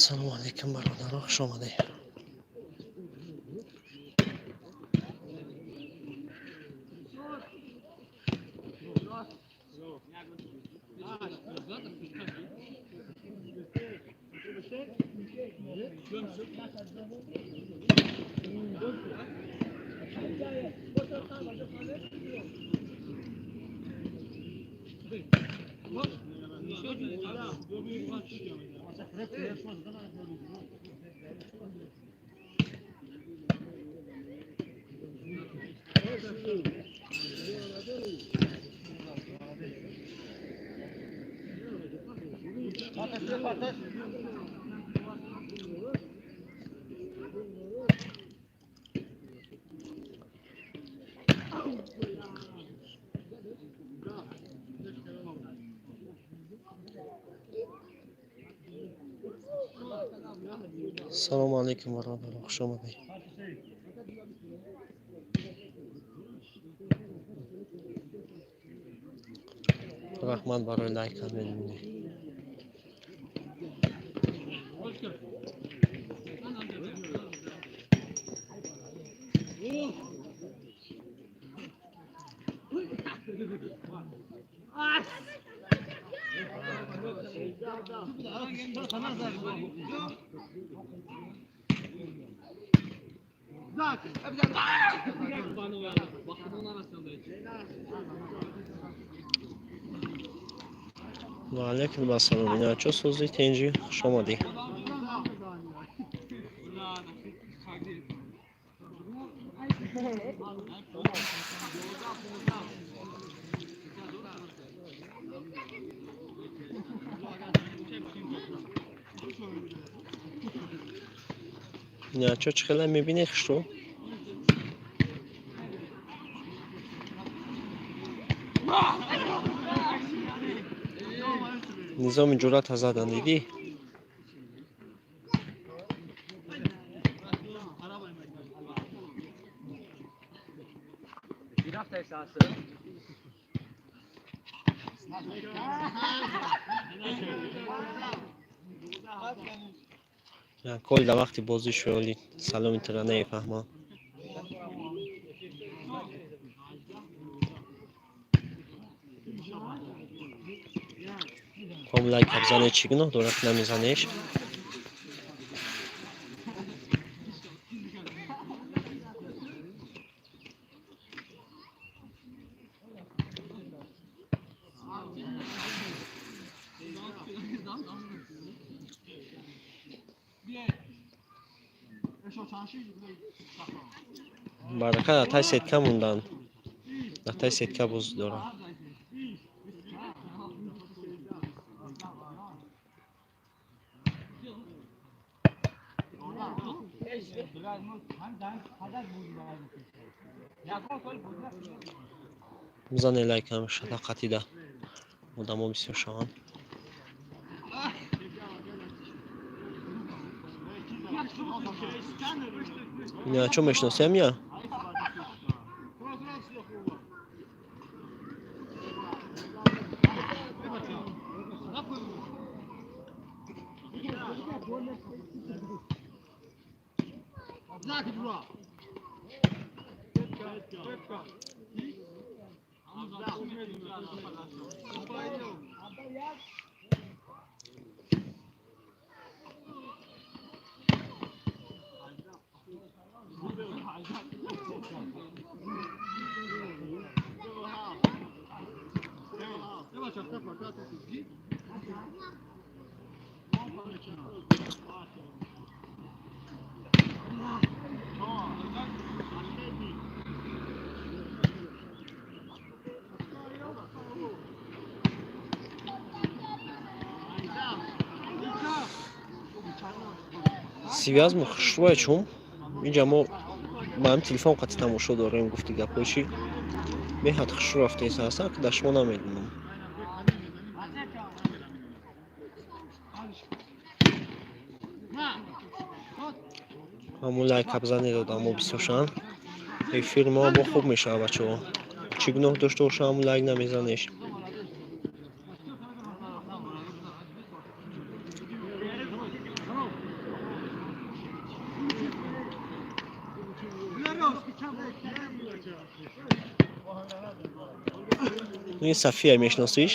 Салому алейкум, бародаро, хуш омадед. Салому алейкум, бародаро, хуш омадед. Раҳмат барои лайка мемонӣ. Ва алейкум ассалом, иначо, сӯзи, тинҷӣ? Хуш омадӣ. Иначо, чӣ хела мебинӣ, хушрӯ? Низоми ҷуръата задан, дидӣ? Кол дар вақти бозӣ шоли саломи тура намефаҳмам. Ком лайка бизане, чӣ гуноҳ дорад, намезанеш? Барака дар таи сетка монданд, дар таи сетка бозӣ доранд. Бизане лайкам, шата қатида одамо бисёр шаванд. Иначо мешиносем я? Связь хушрӯя, чун инҷа мо ба ҳам телефон қатъи тамошо дорем. Гуфти гапҳои чӣ, беҳад хушрӯ рафтаиса ҳастан, ки дар шумо намедонам. Ҳамун лайка бизанед, одамо бисёршанд, эфири мо бо хуб мешавад. Бачаҳо, чӣ гуноҳ дошта бошам, ҳамун лайк намезанеш? Ин Сафия мешиносиш?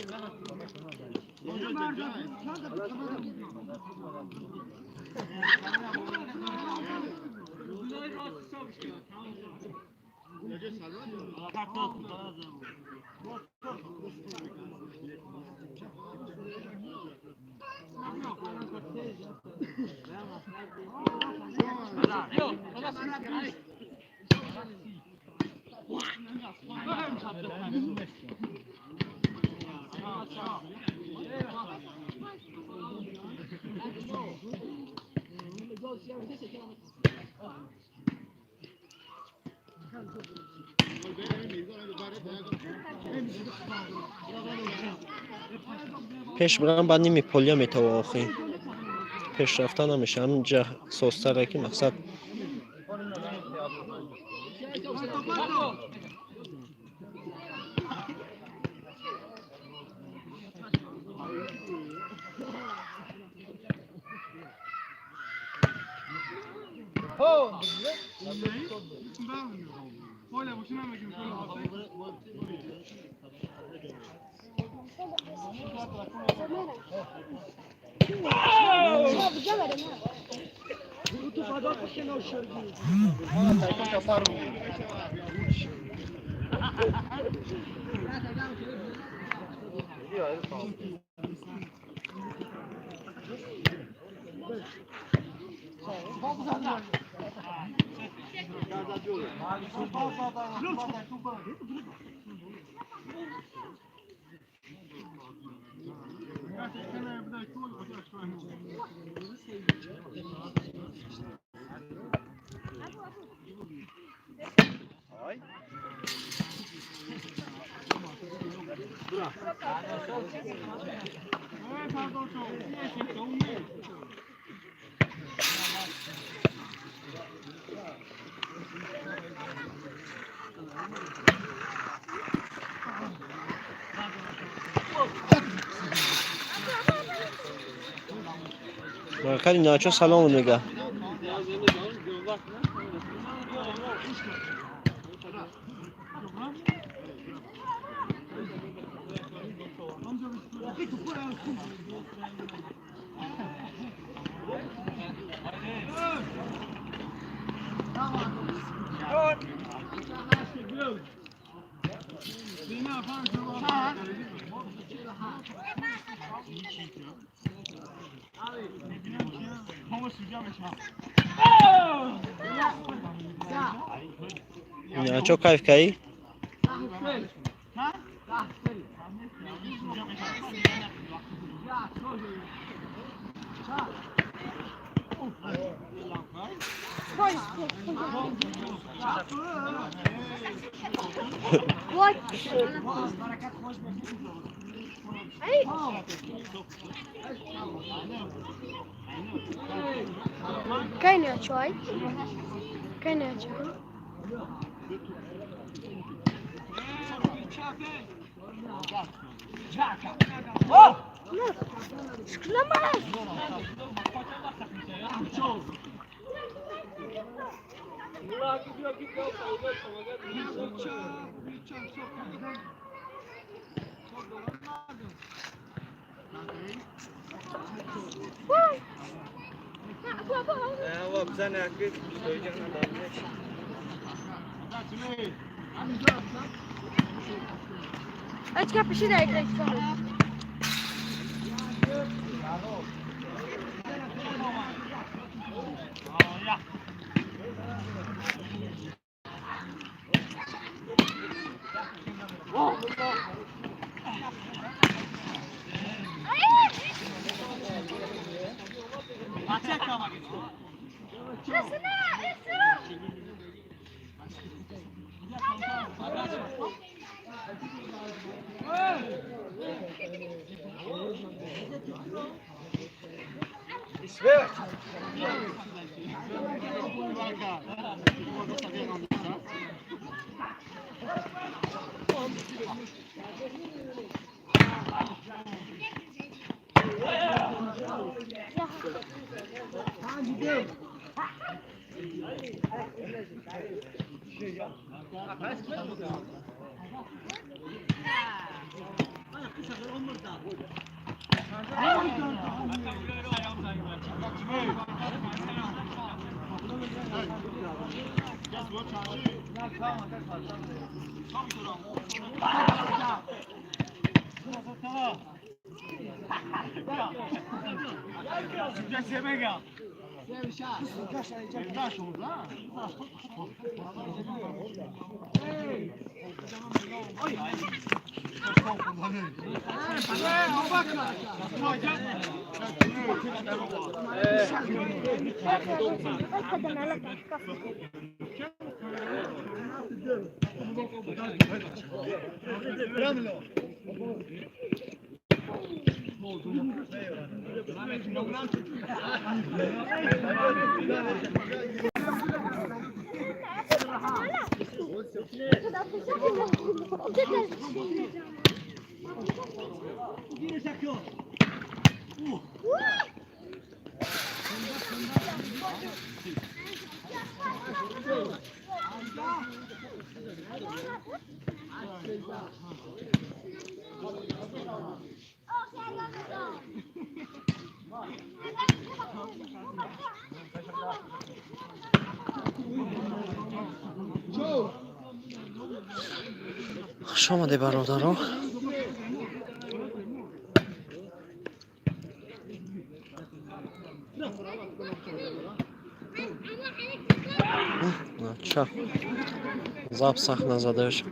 Пеш бирам, баъд ними полия метава. Охи, пеш рафта намеша, ҳаминҷа созтаре ки мақсад. Баракали начо, салом мега. Начо, кайф каи? Kai ne açıyor? Kai ne açıyor? Хуш омадед, бародаро. Ча зап сахт назадаш.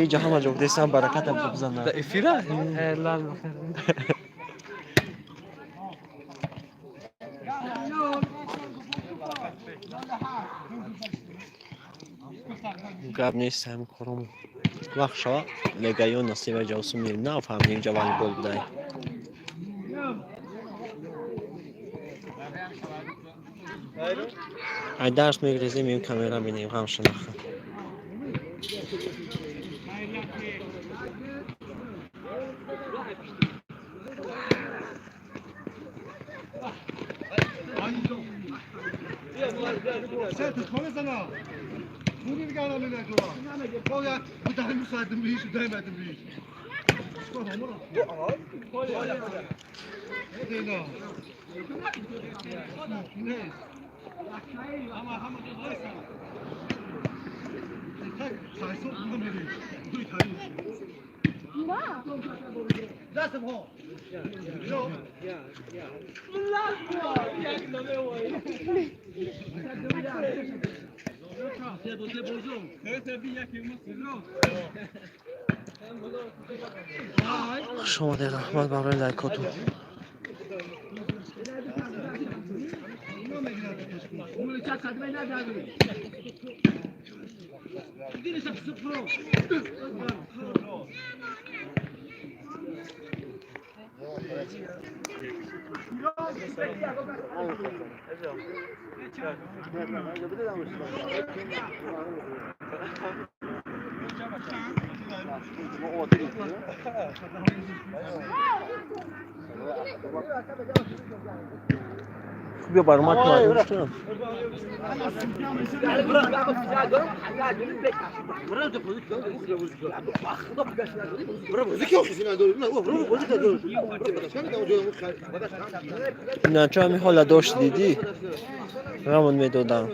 Иҷа ҳама ҷо десам бараката бизана. Эфира? Гап нест, ҳами кором вақт шава, легаён насиба ҷавсум мер нафаҳмидем ҷа волейбол будай. Ай дарс мегрезем, меем, камера бинем, ғамша нахӯр. Хуш омадед, раҳмат барои лайкотон. Биё, баромад кунам. Иначо ҳами ҳола дошт, дидӣ, рамон медодам.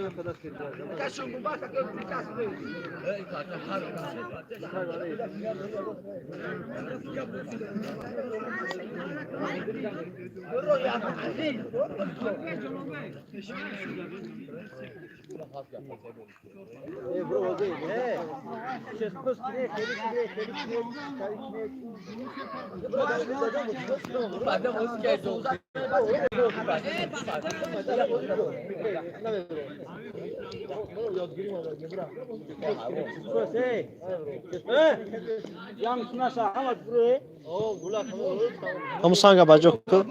Ҳамун санга ба ҷо кун.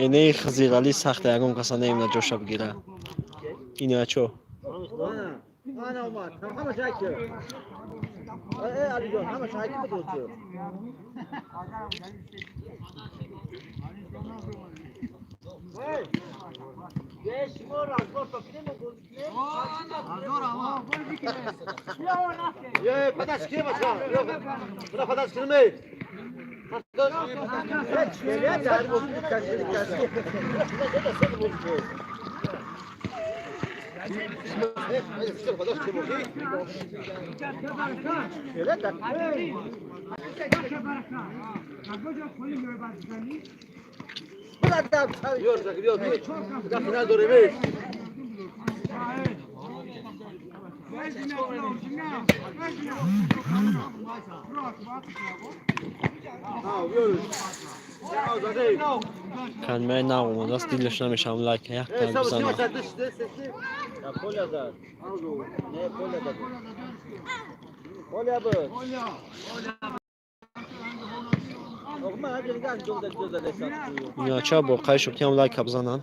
Инаи Хизиралӣ сахта, ягон каса наемна ҷоша бигира. Иначо. Калимаи нав омадааст, дилаш намешавам, лайк як тан бизанам. Инача бо қай шукиам лайка бизананд.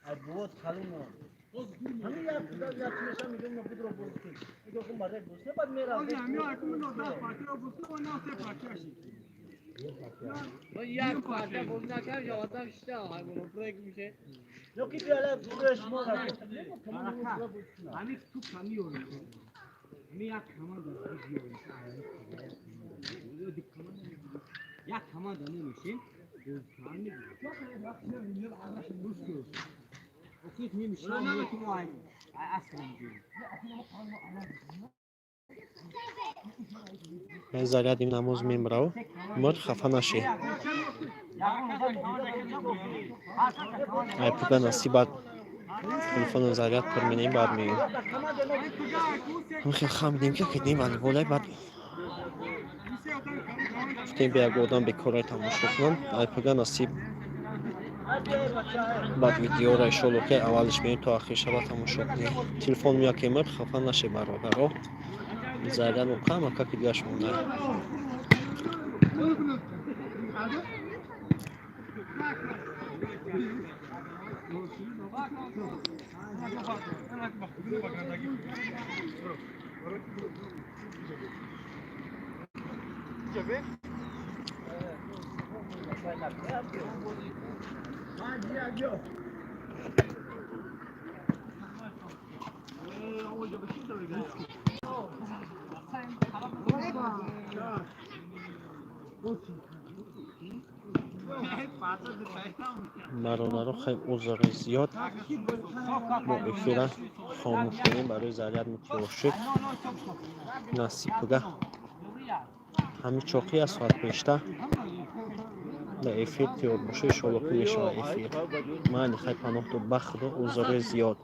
Ай бувот калуно. Ҳамин як як меша мегӯм, будро бозӣ. Мегӯм, хуб, мардак бозӣ, баъд мерав. Як парча бозӣ накард, одам шита ҳайвоно брек мише. Ёки биала буреш мо. Ҳамин туп миёрем. Ҳамин як команда биёрем. Як команда намешем. Бозикар. Окей, немешем. Ай аслан. Заряди намоз мемрав, мр, хафа нашӣ. Ай пуга насибат, телефоно заряд пур менем, баъд меём. Ҳамихел хамидем, ки кидем волейболай, баъд гуфтем, бе як одам бекорай тамошо кунам. Ай пуга насиб, баъд видеоро, иншолло, ки аввалиш меем, то ахир шава тамошо кунем. Телефоном яке мр, хафа наше, бародаро. Заряд кама каки дигаш монда. Бародаро, хеле узри зиёд, мо эфира хомӯш кунем, барои заряд мутиёр шуд. Насиб, пуга ҳамин чоқи аз соат пешта дар эфир тиёр боша, иншолло, ки мешава эфир. Майли, хай, паноҳ дод ба Худо, узри зиёд.